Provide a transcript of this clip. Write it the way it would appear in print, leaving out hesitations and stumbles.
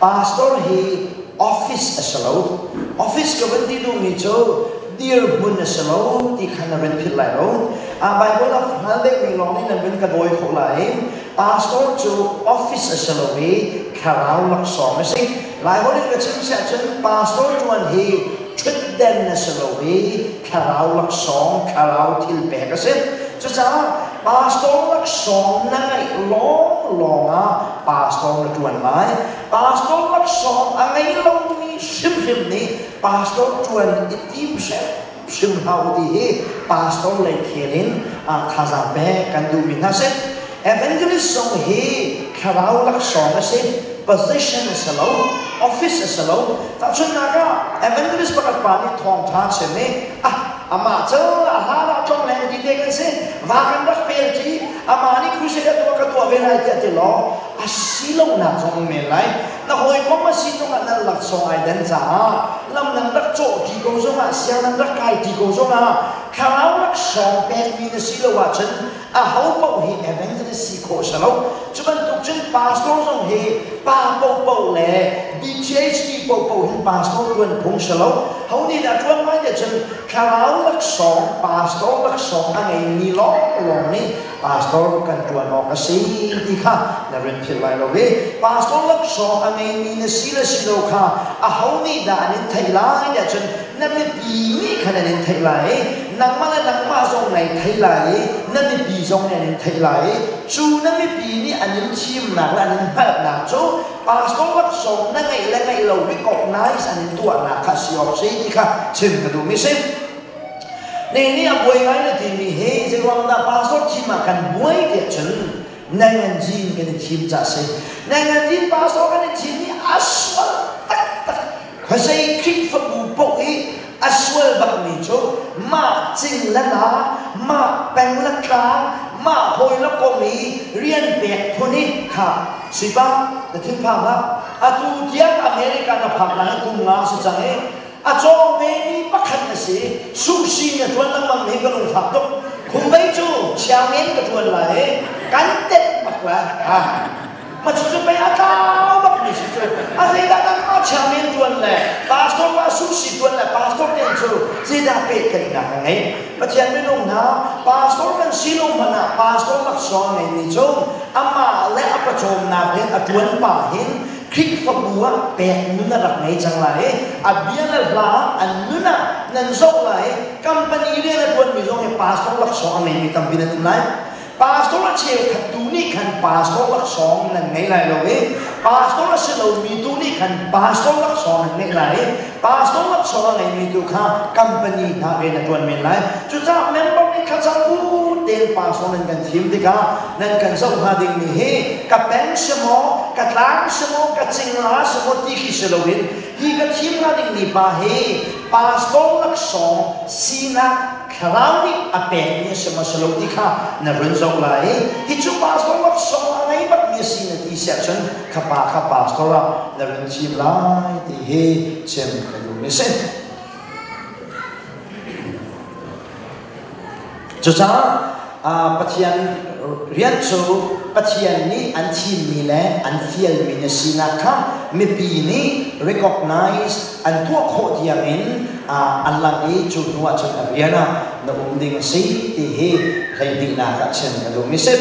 Pastor hi office a si lo. Office ka van ti duhmi cu dirhmun a si lo ti kha na van philh lai lo. A Bible a hngal deuhmi lawng nih nan van ka dawi khawh lai. Pastor cu office a si lo i thlarau laksawng a si. Laiholh in ka chim si ahcun pastor ṭuan hi ṭhutden a si lo i thlarau laksawng, thlarau thil pek a si. Cucaah pastor laksawng na ngeih lawnglawng ah pastor na ṭuan lai. Pastor laksawng a ngei lomi hrimhrim nih pastor ṭuan i tim hrim hlah u ti hi pastor lei khel in thazaang pek kan duhmi hna si. Evangelist zong hi thlarau laksawng a si, position a si lo, office a si lo. Tahchunhnak ah evangelist pakhat pa nih thawngṭha chim i ah amah cu a hlan ah tlongleng ti te kan si, va kan rak pel ṭi, amah nih crusade a tuah ka tuah ve lai tiah ti law a si lonak zong um men lai. Na hawikom a si zongah nan laksawng ai dan caah lam nan rak cawh ṭi ko zongah siang nan rak kai ṭi ko zongah thlarau laksawng pekmi na si lo ahcun aho paoh hi evangelist si khawh si lo. Cu bantuk cun pastor zong hi pa paohpaoh le BTHD paohpaoh hin pastor ṭuan phung si lo. Ho nih dah ṭuan lai tiah cun thlarau laksawng, pastor laksawng a ngeimi lawnglawng nih pastor kan ṭuan awk a si ti kha na rin philh lai lo i pastor laksawng a ngeimi na si le si lo kha aho nih dah an in theih lai tiah cun na mipi nih khan an in theih lai i nangmah le nangmah zong nai thei lai i na mipi zong nih an in theih lai i cu na mipi nih an in thimnak le an in hngalhnak cu pastor laksawng na ngeih le ngeih lo recognize an in tuahnak kha si awk si ti kha chim ka duhmi si. Nih nih a buai ngai na timi hi zeiruang dah pastor thim ah kan buai tiah cun nangan jin kan i thim ca si. Nangan jin pastor kan i thim i a sual taktak. Khuazei Khrihfabu paoh i a sual bakmi cu mah cing le la, mah peng le tlang, mah hawi le kom i rian pek phun i kha sipa na thinphang hlah. Atu tiang America na phak na kum nga si cang i a cawng vemi pakhat na si. Sushi na ṭuan lengmang hi ka lungfak tuk. Khumbei cu chiangin ka ṭuan lai i kan tenh bak lai. Ha. Ma cu pei a tlau bak mi si cu. A zeidah nangmah chairman ṭuan le pastor pa sushi ṭuan le pastor ten cu zeidah pehtlaihnak a ngei? Pathian minung hna pastor kan si lo hmanh ah pastor laksawng a ngeimi cu amah le a pawcawmnak hin a ṭuan pah hin Khrihfabu ah pek nun a rak ngei cang lai i a bia le hla an nun ah nan zoh lai i company rian a ṭuanmi zong hi pastor laksawng a ngeimi tampi nan um lai. Pastor a cheukhat tu nih khan pastor laksawng nan ngei lai lo i pastor a si lomi tu nih khan pastor laksawng nan ngeih lai i pastor laksawng a ngeimi tu kha company hna rian a ṭuan men lai. Cucaah member nih thlacam bu tein pastor nan kan thim tikah nan kan zoh hnga dingmi hi ka peng si maw, ka tlang si maw, ka cingla si maw ti khi si loin hi ka thim hnga dingmi pa hi pastor laksawng sinak thlarau nih a pekmi a si maw si lo ti kha na run zoh lai i hi cu pastor laksawng a ngei bakmi a si na ti si ahcun kha pa kha pastor ah na run thim lai ti hi chim ka duhmi si. Cucaah Pathian rian cu Pathian nih an thimmi le an fialmi na sinak kha mipi nih recognize an tuah khawh tiangin an lang i cu hnu ah cun a rian ah na um ding a si ti hi hleihnihnak ah chim ka duhmi si.